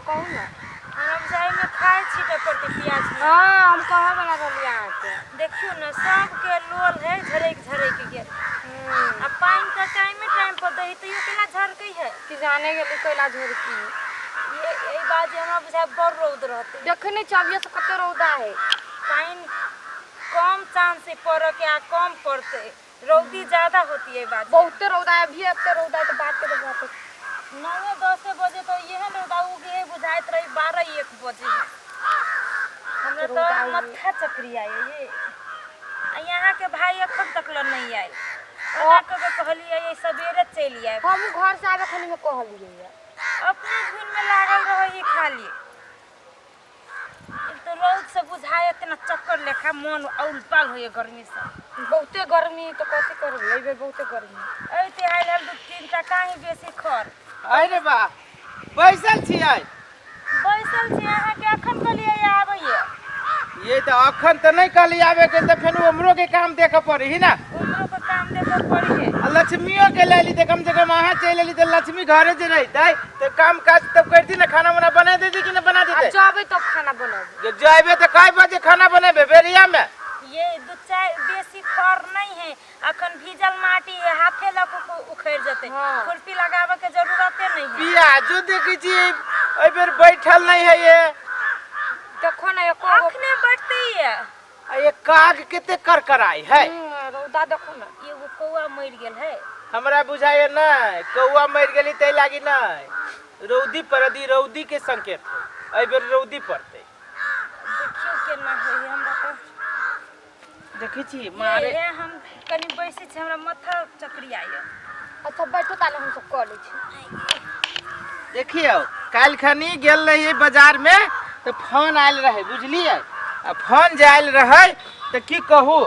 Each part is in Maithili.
कहू ने। हमरा बुझाइ में खाय छीटऽ पड़तै प्याज में। हाँ, हम कहऽ वाला रहली अहाँके। देखियौ ने, सबके लोल है झरकि झरकि गेल। आ पानि तऽ टाइमे टाइम पर दै है, तैयो केना झरकै है? कि जाने गेली कैला झरकी। ये एहि बात जे हमरा बुझाइ बड़ रौद रहतै। देखै नहि छियै अभिये से कते रौदा है। पानि कम चांस है पड़ऽ के आ कम पड़तै, रौदी ज्यादा होती है बात। बहुते रौदा है अभी, एते रौदा है तऽ बात के तऽ बात। 9-10 बजे तऽ एहन रौदा उगे है, बुझाइत रही 12-1 बजे है। हमरा रौदा तऽ है। माथा चकरी आय ये। आ यहाँ के भाई अखन तक ल नहीं आयल। ओना कऽ के कहलियै ये सवेरे चलि आयब। हमहूँ घर से आबे खनी में कहलियै ये। अपने धुन में लागल रहै ही खाली। एक तऽ रौद से बुझाय इतना चक्कर लेखा मन औल पाल होइए गर्मी से। बहुते गर्मी तऽ कथी करबै, एहि बेर बहुते गर्मी। ऐते आयल हल 2-3 टा काहे बेसी खर। अरे बा, बैसल छियै? बैसल छी। अहाँके अखन कहलियै आबैये। ये तऽ अखन तऽ नहि कहली आबे के, तऽ फेर उमरो के काम देखे पड़ी ही ना। उमरो के काम देखे पड़ी है। आ लक्ष्मियों के ले ली तऽ कम से कम अहाँ चलि एली तऽ लक्ष्मी घरे जे रहितै तऽ काम काज तब करती ने, खाना उना बना देती कि ना बना आ देते? जबै तब खाना बनबै। जे जैबे तऽ कय बजे खाना बनेबे बेरिया में? ये दू चार बेसी खर नहीं है, अखन भीजल माटी है, हाथे लग के उखड़ जते। खुरपी लगावे के जरूरते नहीं है। पियाजो देखै छी एहि बेर बैठल नहीं है ये। देखो ने एको गो। अखने बैठते ही है। आ ये काग कते करकराई है। रौदा देखो ने। एगो कौआ मर गेल है। हमरा बुझाइए नहीं कौआ मर गेली तै लागी नहीं, रौदी पर दी रौदी के संकेत है, एहि बेर रौदी पड़तै। देखियौ केना होइ है। हमरा तऽ देखै छी मारे। ये हम कनि बैसै छी, हमरा माथा चकरिया ये। अच्छा बैठो ताले, हम सब कऽ लै छी। देखियौ, काल्हि खनी गेल रहियै बाजार में तऽ फोन आयल रहै, बुझलियै? आ फोन जे आयल रहै तऽ की कहू,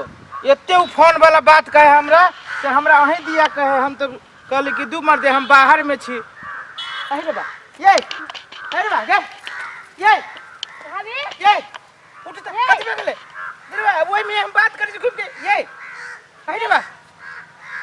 एते उ फोन वाला बात कहे हमरा से हमरा अहीं दिया कहे। हम तऽ कहली कि दू मर्दे हम बाहर में छी। अरे रे बा ये, अरे बा गे ये। भाभी। ये उठ तऽ, कथी भए गेलै? अरे बा, ओहि में हम बात करै छी घुमि के। ये अरे बा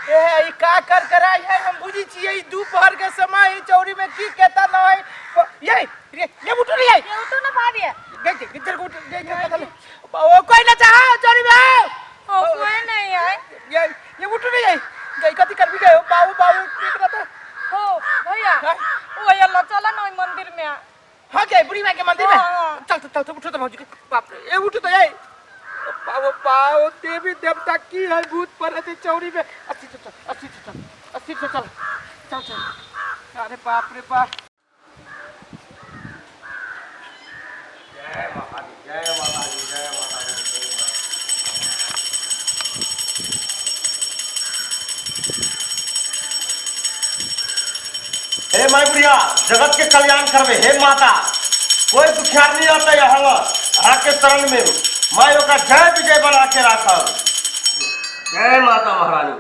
ए, ई का कर कराई है? हम बुझी छियै ई दोपहर के समय है, चौरी में की कहता न है। ये ये ये उठो रे ये। ये उठो ना भाभी। गई गई इधर उठ गई गई, पता नहीं ओ कोई ना चाह चौरी में आओ। ओ कोई नहीं है। ये उठो रे ये गई, कथी करबी गए बाबू बाबू एकरा तो। हो भैया। हाँ? ओ ये लो चला ना ओइ मंदिर में। हाँ गए बुढ़ी माई के मंदिर में। हाँ, हाँ। चल चल चल, उठो तो भौजी के बाप रे, ए उठो तो ये पाओ पाओ देवी देवता की है भूत पर है चौरी में। अस्सी से चल, अस्सी से चल, अस्सी से चल, चल चल। अरे बाप रे बाप। जय माता दी, जय माता दी, जय माता दी, जय माता दी। हे माई बुढ़िया, जगत के कल्याण करबे हे माता, कोई दुखियार नहीं आता यहाँ अहाँ के शरण में माई ओकरा जय विजय बना के राखब। जय माता महारानी।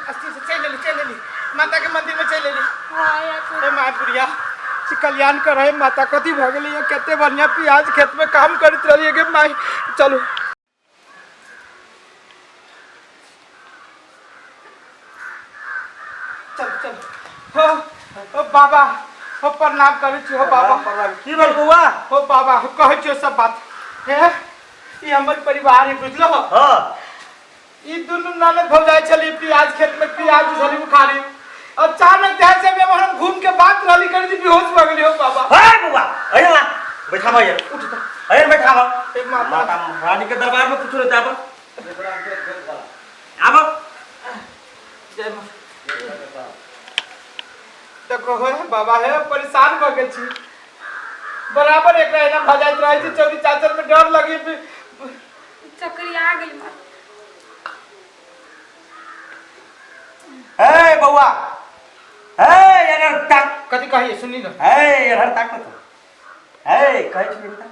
अस्सी से चल लेली, चल लेली माता के मंदिर में चल लेली। हाँ यार। हे माय बुढ़िया से कल्याण कर है माता, कथी भऽ गेलै? ये कते बढ़िया प्याज खेत में काम करैत रहलियै गे माय। चलू चल चल। हो हो बाबा, हो प्रणाम करै छी हो बाबा। प्रणाम। की भेल बौआ? हो बाबा, हो कहै छियौ सब बात। हे ई हमर परिवार है, बुझलो? हाँ। ई दुनू ननद भौजाई छली प्याज खेत में प्याज छली उखाड़ी, अचानक ध्यान से हम हम घूम के बात रहली कर दी, बेहोश भऽ गेली हो बाबा। हे बौआ, अरे ला बैठाबा यार। उठ तऽ। अरे बैठाबा। हे माता। माता महारानी के दरबार में कुछ नहीं आबो आबो। जय माँ। देखो हे बाबा, हे परेशान भऽ गेल छी। बराबर एकरा एना भऽ जाइत रहै छै चौरी चाचर में, डर लगी। चक्री आ गेल माँ। हे बौआ, हे एनर ताक। कथी कहिए सुनी न। हे एनर ताक न तू। हे कहै छी बेटा,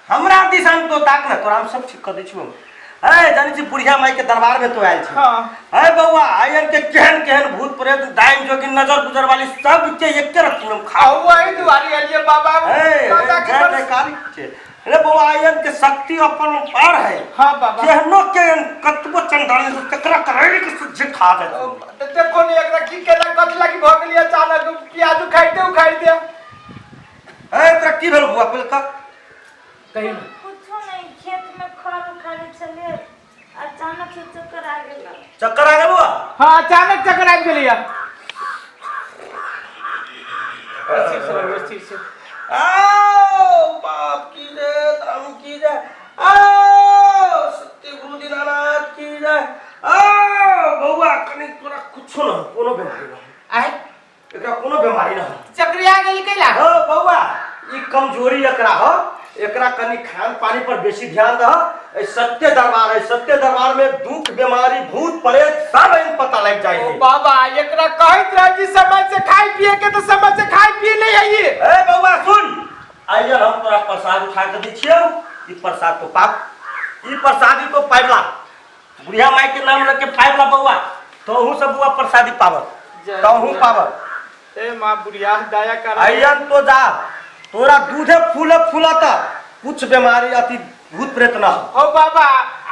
हमरा दिसन तो ताक न, तोरा हम सब ठीक कर दै छियौ। हे जानै छी बुढ़िया माई के दरबार में तो आयल छी। हाँ। हे बौआ, आयन के केहन केहन भूत प्रेत डाइन जोगिन नजर गुजर वाली सब के एके रत्ती में खा। आ वही दुआरी एलिए बाबा। हे माता के जय बड़- जयकारी छै। रे बौआ, आयन के शक्ति अपन पार है। हाँ बाबा। केहनो केहन कतबो चंड चंडाली से केकरा करैली के सब्जी खा दे तऽ देखो ने एकरा की केलक कथी लागी भऽ गेली अचानक प्याज उखाड़ि दे उखाड़ि दे। ए तोरा की भेल बुआ पहिले कह। कहियो ने। कुछो नहीं, खेत में खर उखाड़े छलिए, अचानक से चक्कर आ गेल। चक्कर आ गेल बुआ? हाँ अचानक चक्कर आबि गेलैया। स्थिर से रहू, स्थिर से। आओ बाप की जय, धर्म की जय, आओ सत्य गुरु दीनानाथ की जय। आओ बौआ कनि तोरा कुछो न हो, कोनो बीमारी न हो। आय एकरा कोनो बीमारी न हो। चक्रिया गेली कैला? हो बौआ ई कमजोरी एकरा हो, एकरा कनि खान पानी पर बेसी ध्यान दह। ए सत्य दरबार है, सत्य दरबार में दुख बीमारी भूत प्रेत सब एहन पता लग जाए ओ है। बाबा एकरा कहैत रहे कि समय से खाय पिए के तो समय से खाय पिए नहीं है ये। ए बौआ सुन, आइए हम तोरा प्रसाद उठा के दै छियौ, ई प्रसाद तो पाप, ई प्रसादी तो पाइबला, बुढ़िया माई के नाम लेके पाइबला बौआ, तोहू सब बौआ प्रसादी पावल, जय तोहू बुढ़िया। पावल। ए माँ बुढ़िया दया कर। अयन तो जा, तोरा दूधे फूले फूलता, कुछ बीमारी अति भूत प्रेत ना हो। हो बाबा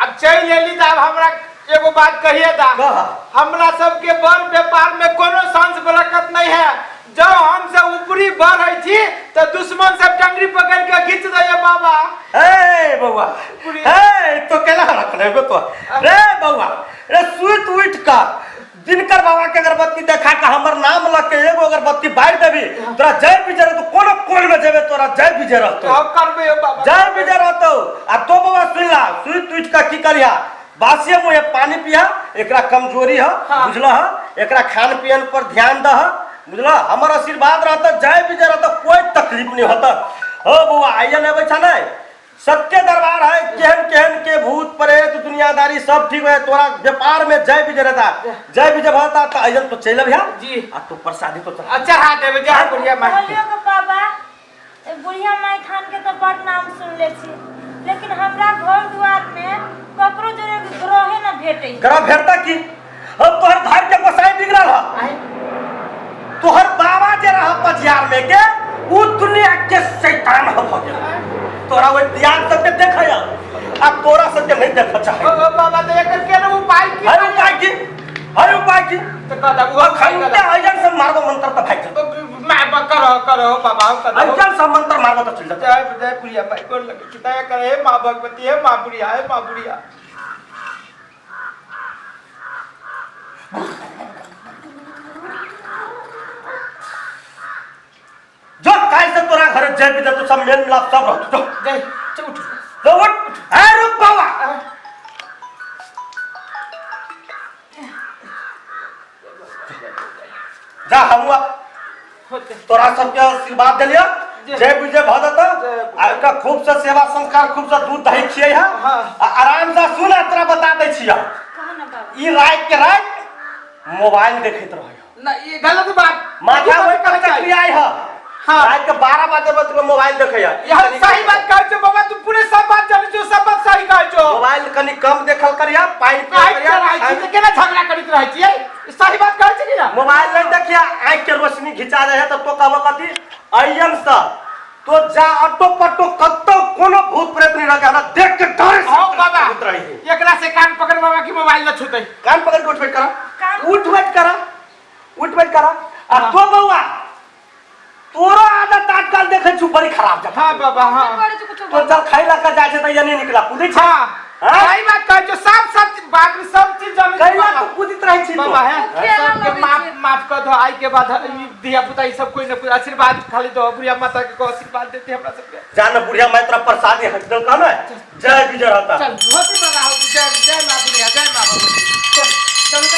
अब चल एली त अब हमरा एगो बात कहिए दा। कह। हमरा सबके बड़ व्यापार में कोनो सांस बरकत नहीं है, जब हमसे ऊपरी बढ़ है छी तो दुश्मन सब टंगरी पकड़ के खींच दे बाबा। ए बौआ, ए तो केना रखले बे तो रे बौआ, रे सुत उठ का दिनकर बाबा के अगरबत्ती देखा के हमर नाम ल के एगो अगरबत्ती बारि देबी, तोरा जय विजय रहतो, कोनो कोन में जेबे तोरा जय विजय रहतो। हम करबे बाबा, जय विजय रहतो। आ तो बौआ सुन ला, सुत उठ का की करिया, बासिए मुहे पानी पिया, एकरा कमजोरी है। हाँ। बुझला है, एकरा खान पियन पर ध्यान दह, बुझला, हमर आशीर्वाद रहता, जय विजय रहता, कोई तकलीफ नहीं होता। हो बौआ आइए नहीं बैठा नहीं, सत्य दरबार है, केहन केहन के भूत प्रेत दुनियादारी सब ठीक है, तोरा व्यापार में जय विजय रहता, जय विजय भता त अइजन तो चल अभिया जी। आ तो प्रसादी तो चढ़ा। अच्छा हाँ देवे जय बुढ़िया माई। कहलियो के बाबा, ए बुढ़िया माई थान के तो बड़ नाम सुनले छी, लेकिन हमरा घर द्वार में ककरो जोरे ग्रहे न भेटे। ग्रह भेटता की? हम तोहर घर के गोसाई बिगड़ल ह, तोहर बाबा जे रह पजियार में के उ दुनिया के शैतान ह भ गेल, तोरा ओइ दियाद सबके देखै आ तोरा सबके नहीं देख चाहे। ओ बाबा तो एकर केना उपाय की? हर उपाय की, हर उपाय की तो कह दे वो अखन ते अइजन से मारबो मंत्र त भाग जतो। मैं करो करो बाबा हम करो। अइजन से मंत्र मारबो त चल जतो। जय जय बुढ़िया माई गोर लगे छी, दया करे हे माँ भगवती, हे माँ बुढ़िया, हे माँ बुढ़िया। जो काल से तोरा घर जय विजय तो सब मेल मिलाप सब रहतो। जो जय चल उठ, जो उठ, ए रुक बाबा। जा हमुआ तोरा सबके आशीर्वाद देलिया, जय विजय भऽ जेतौ, आ एकरा खूब से सेवा संस्कार खूब से दूध दही खियै है, आ आराम से सुन, तोरा बता दै छियै, कह ना बाबा। ई राति के राति मोबाइल देखैत रहै ना ये गलत बात, माथा ओहि पर चक्री आइ है। हाँ। राति के 12 बजे बजे मोबाइल देखै है। यह सही बात कहै छौ बाबा, तू पूरे सब बात जानै छौ, सब बात सही कहै छौ। मोबाइल कनि कम देखल करिया, पानि पियल आँखि करिया, चढ़ाइ छी तऽ केना झगड़ा करैत रहै छियै? सही बात कहै छी कि ना? मोबाइल नहीं देखिया, आँखि के रोशनी घिचा जाइ है, तऽ तो कहबो कथी अइयन से तो जा अटो पटो कतौ कोनो भूत प्रेत नहीं रह, हमरा देख के डर से हौ बाबा, भूत रही है। एकरा से कान पकड़ बाबा की मोबाइल न छूतै। कान पकड़ के उठ बैठ करा, कान- उठ बैठ करा, उठ बैठ करा। आ तो बौआ तोरो आदत आजकल देखै छु बड़ी खराब जका। हाँ बाबा हाँ। करे छी कुछो। तो जल खाइ लऽ के जाइ छै तऽ ये नहीं निकला कुदै छै। हाँ हाँ? सही बात कहै छौ, सब सब बात में सब चीज जानै छी कैला बाबा। तू कुदित रहै छी तो। बाबा है खेला सबके लगै माफ छै। माफ कर दो, आई के बाद ई धिया पुता ई सब कोई न कोई आशीर्वाद खाली दो, बुढ़िया माता के को आशीर्वाद देते हमरा सबके। जा न बुढ़िया माई तोरा प्रसादी हट दल का ना, जय विजय रहता। चल होती बाबा होती, जय जय मां बुढ़िया, जय मां भगवती। चल चल।